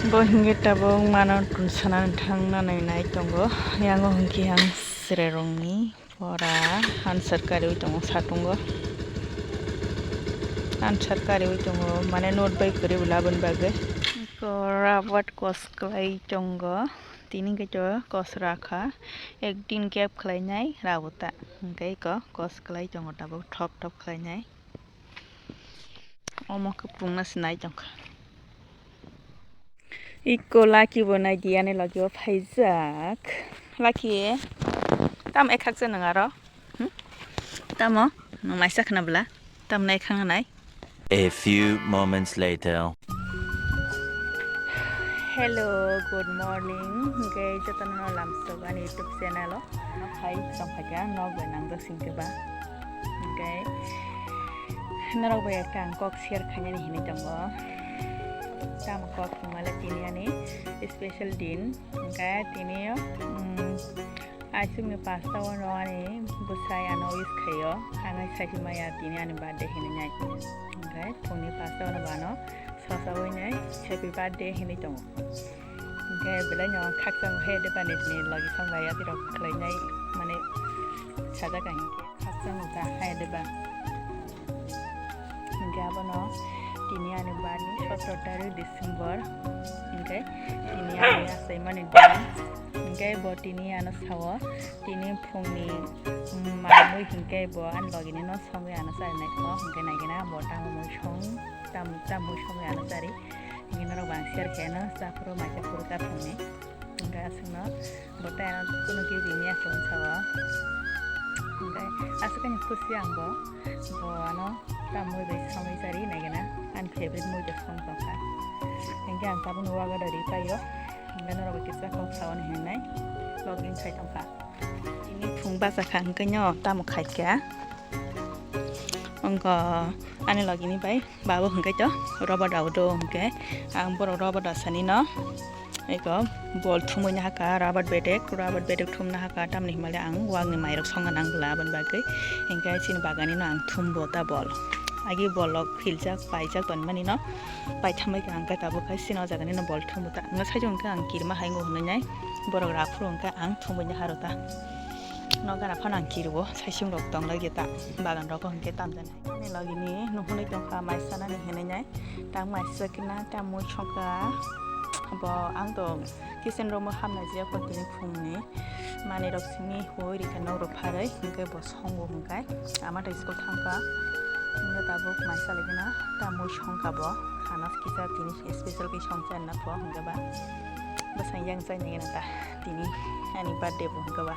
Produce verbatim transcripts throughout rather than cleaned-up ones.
Bo hingke tabuk mano tun sana thangna nai nai tongo. Yango hingke ang sere rongni pora answer kariwi tongo satungo. Answer kariwi tongo, mane note bai kwrwi bo laboni bagwi. Ko rabat kos kwlai tongo. Tini hingke to kos rakha. Ek din gap khlai nai rabo ta. Hingke ko kos kwlai tongo tabuk thop thop khlai nai. Omo khe pungna se nai tongkha. Iko Lucky bo nai di ani logi o phaijak. Lucky, tamo ekhaksa nwng aro? Hmm? Tamo? Nwng maisa khna bwla? Tamo nai khang nai? A few moments later. Hello, good morning. Hingke jotono lamsok ani YouTube channel o. Ano phai tongphaikha, nok bai nang dosing khe ba. Hingke norok bai ekta ang kok share khainani hinui tongo. Tamo kok hwnmale tini ani special din. Hingke tini o, mm, aswkni pasta o no ani bwsai ano wish khaio. Ang ai sai maya tini ani birthday hinui nai. Hingke phungni pasta o no bano sosa oi nai happy birthday hinui tongo. Hingke belai no khakchang hai de bani tini logi song bai yatirok khlai nai mane sajak ang hingke khakchang ta hai de ba. Hingke abono tini ani birthday sotro tarik December. Hingke tini ani achaimani din. Hingke bo tini ano sao tini phungni, mm, manwi hingke bo ani logini no songwi ano chari nai kho. Hingke naigena bo tamo mui song, tam, tam mui songwi ano chari. Hingke norok bo ang share khe ano chaphuru mai chaphuru chaphungni. Hingke aswkno bo tai ano kuno gift rimya khe wngsa o. Hingke aswk ani khusi ang bo, bo ano tam mui bai songwi chari naigena ani favorite mui bai song tongkha. Hingke ang tabukno waga dori paio. Hingke norok bai kisa kok saoni hinwi nai login khai tongkha. Tini phung bachakha hingke no tamo khaikha. Wngkha ani logini bai babo hingke to rubber rao do hingke ang borok rubber rao sani no eko bol thumui nahaka rubber bedek, rubber bedek thum nahaka tamni himale ang wak ni mairok songna nang bwla aboni bagwi hingke chini bagani no ang thumbo ta bol agi bol rok philjak paijak tonmani no paitham bai ang khe tabuk hai chini o jaga ni no bol thumbo ta wngkha sai hingke ang kirima hai wngkha hwnwi nai borok raphuru hingke ang thumui naharo ta. Nogo gana phano ang kirio, saichung rok tong lagi ta, bagan rogo hingke tamjani. Ani logini nuhunwi tongkha maisa nani hinwi nai, tang maisa kina tamo songkha. Bo ang to kitchen room o hamna je pho tini phungni manwi rok simi huwi rikha nok rok pharwi, hingke bo songo hingke ama tai school thangkha. Hingke tabuk maisa lagina tamo songkha bo, ano kisa tini special khe songcha na pho hingke ba bwsang yang chai nai gana ta. Tini ani birthday bo hwnkhe ba.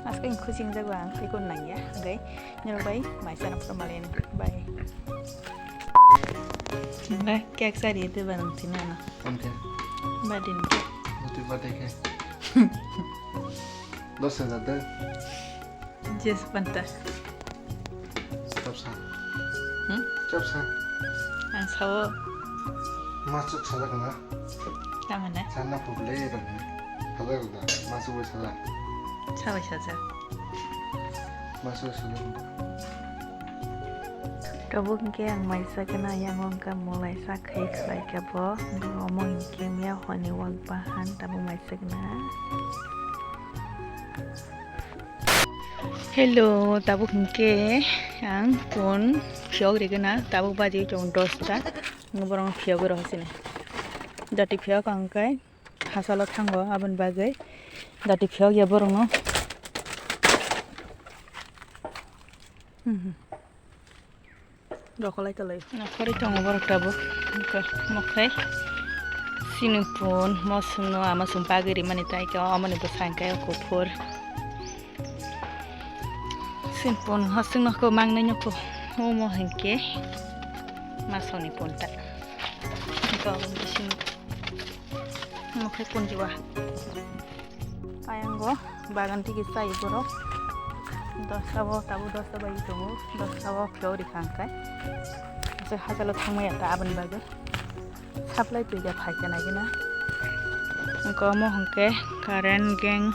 Aske ang khusi wngjak ba ang tei kun nangya. Hwnkhe norok bai mai chana phuru malai ani. Bye. Hwnkhe cake chari tei ba nang tini ano. Thank you. Birthday ni cake. Happy birthday cake. Dos hajar de. Jes banta. Chop sa. Hmm? Chop sa. Ang sao. Ma chop sa da kana. Tama na? Sana phuble da. Hala da. Ma chop sa da. Sao sa sa. Ma chop sa da. Tabuk hingke ang maisa kana yang wngka mulai sa khai khlai kebo. Omo hingke miya honi wak bahan tabuk maisa kana. Hello, tabuk hingke ang phone phiyok rigena, tabuk baji chong dosta, borong phiyok rohosini. Dati phiyok ang kai hasalo thango, aboni bagwi dati phiyok ya borongno. Mhm. Rokolai tolai. Nakhorwi tongo borok tabuk. Wngkha mokhai. Sinupun, mosumno ama sum bagwi rimani tai khe, amoni bwsang khe kuphur. Sinupun, hosingno khe mangnai nukho. Omo hinkhe masoni punta. Wngkha obo hinkhe sinu. Mokhai punjiwa. Ayango bagan tigi sai borok. Dosta bo tabuk dosta bai tongo, dosta bo phiyok rikha hwnkhe. Aswk hachalo thangmaya ta aboni bagwi. Supply twi ja phaikha naigwna. Wngkha omo hwnkhe current gang,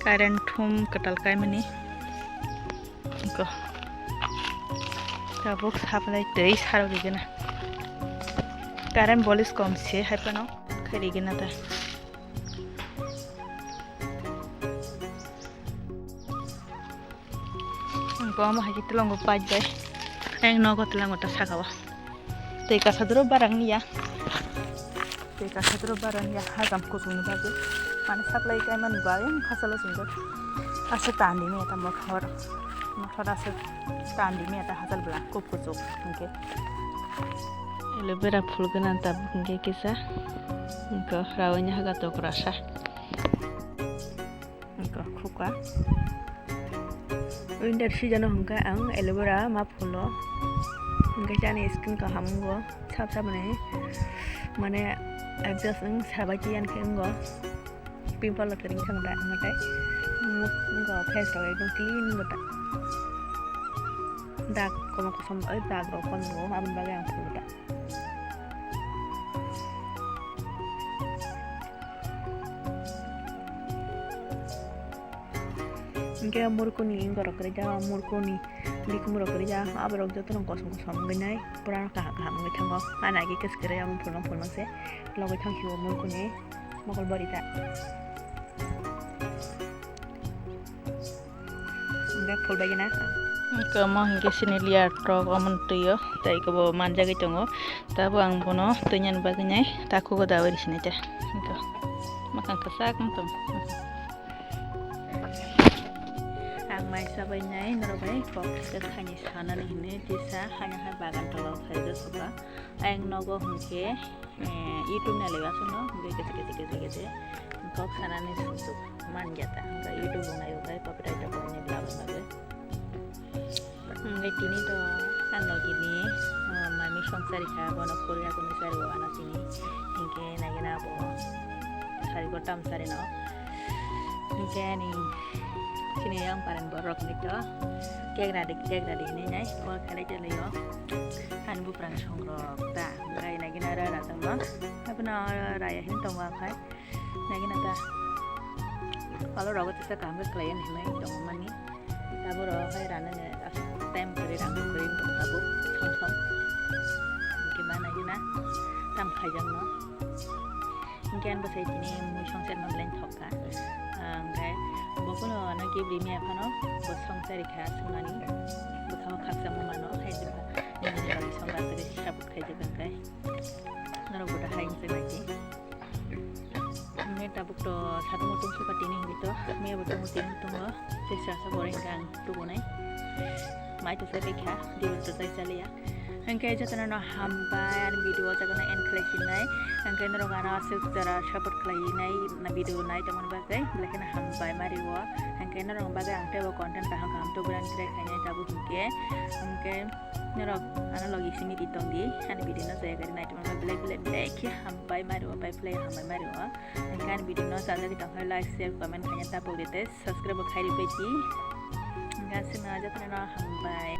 current thum kwtal kaimani. Wngkha. Tabuk supply twi sarok rigwna. Current bolis kom se hai phano khairigena ta. Bo omo hai khe twlango pipe bai. Ayang nogo twlango ta saka o. Twi kasadro barang ya. Twi kasadro barang ya hajam kuchung ni bagwi. Mane supply kai man ba ayang hachalo singko. Asa tandi ni eta mothor. Mothor asa tandi ni eta hachal bla kup kuchuk hingke. Aloe vera phul gana tabuk hingke kisa. Hingke rawini haga tokrasa. Hingke khuka. Winter season o hingke ang aloe vera ma phulo. Hingke chani skin kaham wngo. Sab sab ni mane adjust wng sabai tiyan khe wngo. Pimple rok kwrwng thang da hingke wngo face rok ekdom clean wngo ta. Dak komo kosom oi dak rok komo aboni bagwi ang phulo ta. Hingke murkuni borok kwrwi ja murkuni bikhum rok kwrwi ja aborok jotono kosom kosom wngwi nai pura kaham kaham wngwi thango. Ani age kwchwk kwrwi amo phulmang phulmang se logwi thang sio murkuni mokol bori ta. Hingke phul bai gana. Hingke omo hingke sini layer rok omo twi o tei eko bo manjagwi tongo. Tabuk ang bono twi nani bagwi nai takhugo dawi rw sini te. Hingke mwkhang kwchak wng tong. Ang mai sabai nai norok bai kok khaini sanani hinwi tisa haino hai bagan tola o khaijak soka. Ayang nogo hingke, eh, YouTube ni lewa sono hingke kete kete kete kete kok sanani susuk man jata hingke YouTube bo nai o bai copyright rok ni bla bla bagwi. Hingke tini to ano gini, eh, mami song sari kha bono puri aguni sari o ano tini hingke nai gana bo sari go tam sari no. Hingke ani chini yang paren borok ni to kek radi kek radi hinui nai kol khelai telaio. Ani buprang songrok ta hingke nai gina ra ra tongma abono raya hin tongo aphai nai gina ta alo rogo tesa kaham khe khlai ani hinui tongmani taboro hai rana ne time kwrwi rang kwrwi tong tabuk thom thom hingke ma nai gina tam khaijak no. Hingke ang bwsai tini mui songchar ma belai thok kha. Hingke bo phano ano kibri miya phano bo songchari kha swngnani. Bwkhao khakchangma mano hai jwkha nini bagwi songchar tei support khaijak hingke norok bo da hai wngchai bai di. Hingke tabuk to satung mutung suka tini hingke to miya bo tongo tini tongo tei sasa boreng kang tubunai. Mai to sai kha dibo to sai chaliya. Hingke jotono no hambai ani video o jaga no end khlai sinai. Hingke norok ano aswk jora support khlai nai na video nai tongmani bagwi belai kheno hambai mari o. Hingke norok bagwi ang teibo content kaham kaham tubunani try khainai tabuk hingke. Hingke norok ano logi simi di tongdi ani video no jaya gari nai tongmani belai belai belai khe hambai mari o bai belai hambai mari o. Hingke ani video no chajagwi tongkha like share comment khaina tabuk di tei subscribe bo khairi phaidi. Hingke aswkno jotono no hambai.